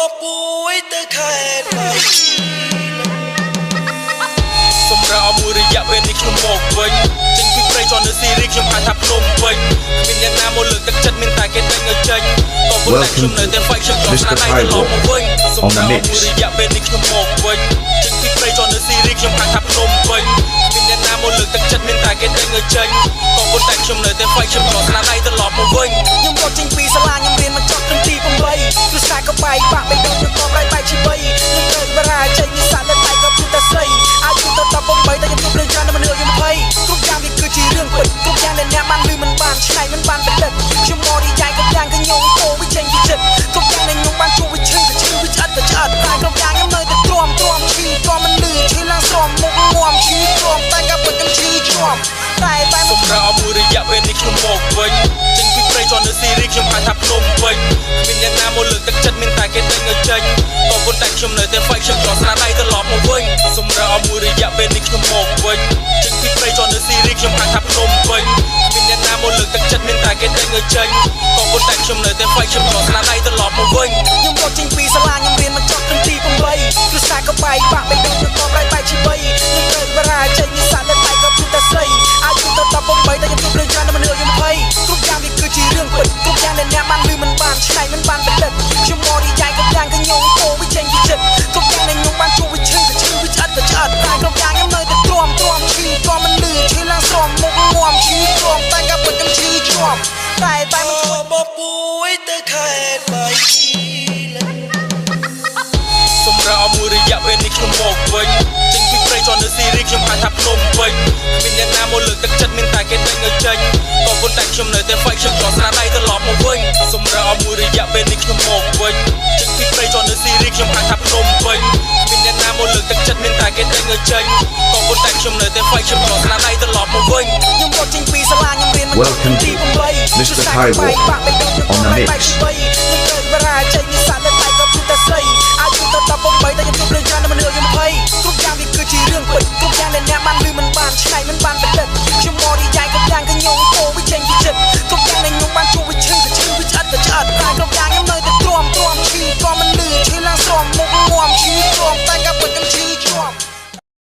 បពួយទៅខេត្តបៃ សម្រាប់មួយរយៈពេលនេះខ្ញុំមកវិញចេញពីព្រៃចននៅស៊ីរីខ្ញុំហៅថាភ្នំពេញគ្មានអ្នកណាមកលើកទឹកចិត្តមានតែគេដេញឲ្យចេញក៏ប៉ុន្តែខ្ញុំនៅតែ fight ខ្ញុំចង់ស្នាដៃត្រឡប់មកវិញសម្រាប់មួយរយៈពេលនេះខ្ញុំមកវិញចេញពីព្រៃចននៅស៊ីរីខ្ញុំហៅថាភ្នំពេញគ្មានអ្នកណាមកលើកទឹកចិត្តមានតែគេដេញឲ្យចេញក៏ប៉ុន្តែខ្ញុំនៅតែ fight ខ្ញុំចង់ស្នាដៃត្រឡប់មកវិញ ខ្ញុំរត់ចេញពីសាលាខ្ញុំរៀនមកចប់ត្រឹមទី8គ្រួសារក៏បែកបាក់បេះដូងខ្ញុំក៏ប្រៃបែកជា3ខ្ញុំត្រូវបរាជ័យនិស្ស័យលើដៃក៏ព្រោះតែស្រីអាយុទៅ18តែខ្ញុំជួបរឿងច្រើនដល់មនុស្សអាយុ20គ្រប់យ៉ាងវាគឺជារឿងពិតគ្រប់យ៉ាងដែលអ្នកបានឮមិនបានឆ្នៃមិនបានផលិតខ្ញុំមករីយ៉ៃគ្រប់យ៉ាងគឺខ្ញុំពោវាចេញពីចិត្តគ្រប់យ៉ាងដែលខ្ញុំបានជួបវាឈឺក៏ឈឺវាឆ្អិតក៏ឆ្អិតតែគ្រប់យ៉ាងខ្ញុំនៅតែទ្រាំទ្រាំឈឺទ្រាំមិនលឺឈឺឡើងស្រមមុខងំឈឺទ្រាំតែក៏ពិតខ្ញុំឈឺជាប់តែតែ សម្រាប់មួយរយៈពេលនេះខ្ញុំមកវិញចេញពីព្រៃចននៅស៊ីរីខ្ញុំហៅថាភ្នំពេញគ្មានអ្នកណាមកលើកទឹកចិត្តមានតែគេដេញឲ្យចេញក៏ប៉ុន្តែខ្ញុំនៅតែ fight ខ្ញុំចង់ស្នាដៃត្រឡប់មកវិញសម្រាប់មួយរយៈពេលនេះខ្ញុំមកវិញចេញពីព្រៃចននៅស៊ីរីខ្ញុំហៅថាភ្នំពេញគ្មានអ្នកណាមកលើកទឹកចិត្តមានតែគេដេញឲ្យចេញក៏ប៉ុន្តែខ្ញុំនៅតែ fight ខ្ញុំចង់ស្នាដៃត្រឡប់មកវិញ ខ្ញុំរត់ចេញពីសាលាខ្ញុំរៀនមកចប់ត្រឹមទី8គ្រួសារក៏បែកបាក់បេះដូងខ្ញុំក៏ប្រៃបែកជា3ខ្ញុំត្រូវបរាជ័យនិស្ស័យលើដៃក៏ព្រោះតែស្រីអាយុទៅ18តែខ្ញុំជួបរឿងច្រើនដល់មនុស្សអាយុ20គ្រប់យ៉ាងវាគឺជារឿងពិតគ្រប់យ៉ាងដែលអ្នកបានឮមិនបានឆ្នៃមិនបានផលិតខ្ញុំមករីយ៉ៃគ្រប់យ៉ាងគឺខ្ញុំពោវាចេញពីចិត្តគ្រប់យ៉ាងដែលខ្ញុំបានជួបវាឈឺក៏ឈឺវាឆ្អិតក៏ឆ្អិតតែគ្រប់យ៉ាងខ្ញុំនៅតែទ្រាំទ្រាំឈឺទ្រាំមិនលឺឈឺឡើងស្រមមុខងំឈឺទ្រាំតែក៏ពិតខ្ញុំឈឺជាប់តែតែមិនធ្វើ បពួយទៅខេត្តបៃលិន សម្រាប់មួយរយៈពេលនេះខ្ញុំមកវិញចេញពីព្រៃចននៅស៊ីរីខ្ញុំហៅថាភ្នំពេញគ្មានអ្នកណាមកលើកទឹកចិត្តមានតែគេដេញឲ្យចេញក៏ប៉ុន្តែខ្ញុំនៅតែ fight ខ្ញុំចង់ស្នាដៃត្រឡប់មកវិញសម្រាប់មួយរយៈពេលនេះខ្ញុំមកវិញចេញពីព្រៃចននៅស៊ីរីខ្ញុំហៅថាភ្នំពេញគ្មានអ្នកណាមកលើកទឹកចិត្តមានតែគេដេញឲ្យចេញក៏ប៉ុន្តែខ្ញុំនៅតែ fight ខ្ញុំចង់ស្នាដៃត្រឡប់មកវិញ ខ្ញុំរត់ចេញពីសាលាខ្ញុំរៀនមកចប់ត្រឹម Welcome ទី to 8 Mr. Thai Walker on the mix.